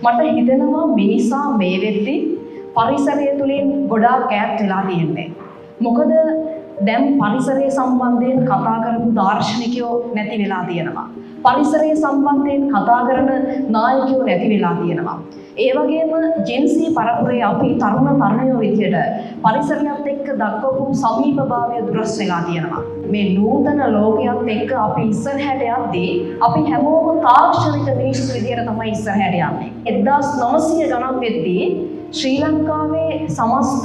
මට හිතෙනවා මිනිසා මේ වෙද්දි පරිසරය තුලින් ගොඩාක් ඈත් වෙලා තියෙන්නේ. මොකද දැන් පරිසරය සම්බන්ධයෙන් කතා කරපු දාර්ශනිකයෝ නැති වෙලා තියෙනවා. පරිසරය සම්බන්ධයෙන් කතා කරන නායකයෝ නැති වෙලා තියෙනවා. ඒ වගේම ජෙන්සී පරපුරේ අපි තරුණ තරුණියෝ විදියට පරිසරයත් එක්ක දක්වපු සමීපභාවය දුරස් වෙලා තියෙනවා. මේ නූතන ලෝකයත් එක්ක අපි ඉස්සරහට යද්දී අපි හැමෝම තාක්ෂණික මිනිස්සු විදියට තමයි ඉස්සරහට යන්නේ. 1900 ගණන් වෙද්දී ශ්‍රී ලංකාවේ සමස්ත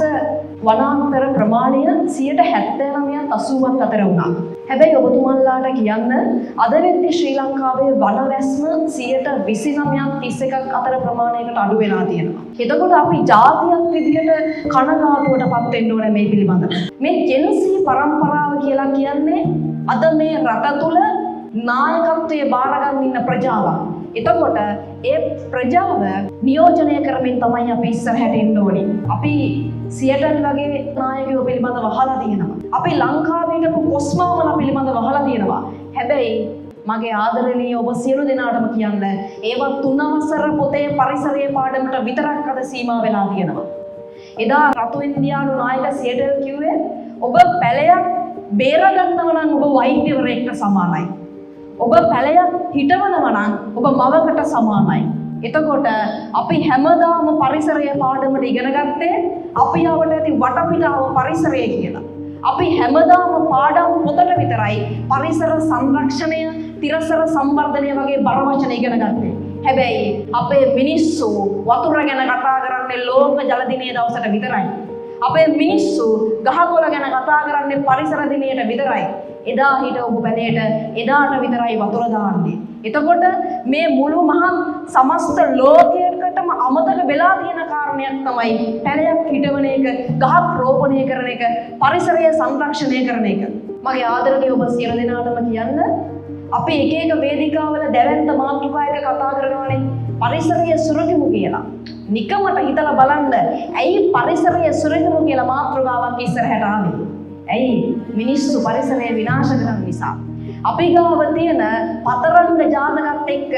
වනාන්තර ප්‍රමාණය 79ක් 80ක් අතර වුණා. හැබැයි ඔබතුමන්ලාට කියන්න අද වෙද්දී ශ්‍රී ලංකාවේ වනවැස්ම 29ක් 31ක් අතර ප්‍රමාණයකට අඩු වෙලා තියෙනවා. එතකොට අපි ජාතියක් විදිහට කනගාටුවට පත් වෙන්න ඕනේ මේ පිළිබඳව. මේ ජෙන්සී පරම්පරාව කියලා කියන්නේ අද මේ රට තුල නායකත්වයේ බාරගන්න ඉන්න ප්‍රජාවක්. එතකොට ඒ ප්‍රජාව නියෝජනය කරමින් තමයි අපි ඉස්සරහට එන්න ඕනේ. අපි සියටල් වගේ නායකයෝ පිළිබඳව අහලා තියෙනවා. අපි ලංකාවේ හිටපු කොස්මාමලා පිළිබඳව අහලා තියෙනවා. හැබැයි මගේ ආදරණීය ඔබ සියලු දෙනාටම කියන්න, ඒවා තුනවසර පොතේ පරිසරයේ පාඩමට විතරක් අද සීමා වෙලා තියෙනවා. එදා රතු ඉන්දියානු නායක සියටල් කිව්වේ, ඔබ පැලයක් බේරගන්නව නම් ඔබ වෛද්‍යවරයෙක්ට සමානයි. ඔබ පැලයක් හිටවනවා නම් ඔබ මවකට සමානයි. එතකොට අපි හැමදාම පරිසරය පාඩමට ඉගෙන ගත්තේ අපි අවට ඇති වටපිටාව පරිසරය කියලා. අපි හැමදාම පාඩම් පොතට විතරයි පරිසර සංරක්ෂණය, තිරසර සංවර්ධනය වගේ බර වචන ඉගෙන ගත්තේ. හැබැයි අපේ මිනිස්සු වතුර ගැන කතා කරන්නේ ලෝක ජල දිනයේ දවසට විතරයි. අපේ මිනිස්සු ගහකොළ ගැන කතා කරන්නේ පරිසර දිනයට විතරයි. එදා හිටවපු පැලයට එදාට විතරයි වතුර දාන්නේ. එතකොට මේ මුළු මහත් සමස්ත ලෝකයකටම අමතක වෙලා තියෙන කාරණයක් තමයි පැලයක් හිටවන එක, ගහක් රෝපණය කරන එක, පරිසරය සංරක්ෂණය කරන එක. මගේ ආදරණීය ඔබ සියලු දෙනාටම කියන්න, අපි එක එක වේදිකාවල දැවැන්ත මාතෘකා එක කතා කරනවානේ පරිසරය සුරකිමු කියලා. නිකමට හිතලා බලන්න, ඇයි පරිසරය සුරකිමු කියලා මාතෘකාවක් ඉස්සරහට ආවේ? ඇයි? මිනිස්සු පරිසරය විනාශ කරන නිසා. අපි ගාව තියෙන පතරංග ජාතකත් එක්ක,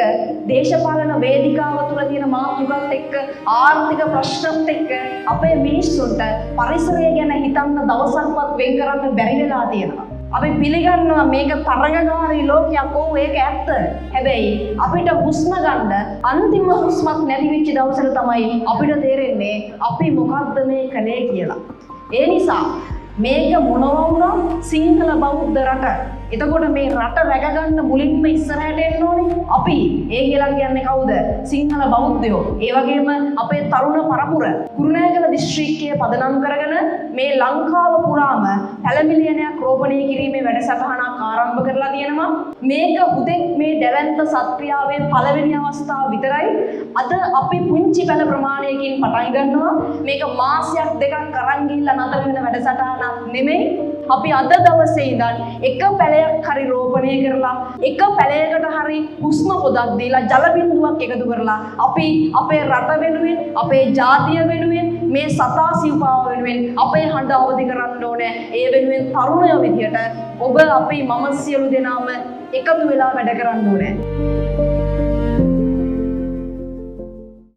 දේශපාලන වේදිකාව තුළ තියෙන මාතෘකාත් එක්ක, ආර්ථික ප්‍රශ්නත් එක්ක අපේ මිනිස්සුන්ට පරිසරය ගැන හිතන්න දවසක්වත් වෙන් කරන්න බැරි වෙලා තියෙනවා. අපි පිළිගන්නවා මේක තරඟකාරී ලෝකයක්. ඔව්, ඒක ඇත්ත. හැබැයි අපිට හුස්ම ගන්න අන්තිම හුස්මක් නැති වෙච්ච දවසට තමයි අපිට තේරෙන්නේ අපි මොකද්ද මේ කළේ කියලා. ඒ නිසා මේක මොනවා වුණත් සිංහල බෞද්ධ රට. එතකොට මේ රට රැකගන්න මුලින්ම ඉස්සරහට එන්න ඕනේ අපි. ඒ කියලා කියන්නේ කවුද? සිංහල බෞද්ධයෝ. ඒ වගේම අපේ තරුණ පරපුර. කුරුණෑගල දිස්ත්‍රික්කය පදනම් කරගෙන මේ ලංකාව පුරාම පැල මිලියනයක් රෝපණය කිරීමේ වැඩසටහනක් ආරම්භ කරලා තියෙනවා. මේක හුදෙක් මේ දැවැන්ත සත්ක්‍රියාවේ පළවෙනි අවස්ථාව විතරයි. අද අපි පුංචි පැල ප්‍රමාණයකින් පටන් ගන්නවා. මේක මාසයක් දෙකක් අරන් ගිහිල්ලා නතර වෙන වැඩසටහනක් නෙමෙයි. අපි අද දවසේ ඉඳන් එක පැලයක් හරි රෝපණය කරලා, එක පැලයකට හරි හුස්ම පොදක් දීලා, ජල බිඳුවක් එකතු කරලා, අපි අපේ රට වෙනුවෙන්, අපේ ජාතිය වෙනුවෙන්, මේ සතා සිව්පාව වෙනුවෙන් අපේ හඬ අවදි කරන්න ඕනේ. ඒ වෙනුවෙන් තරුණයෝ විදියට ඔබ, අපි, මම සියලු දෙනාම එකතු වෙලා වැඩ කරන්න ඕනේ.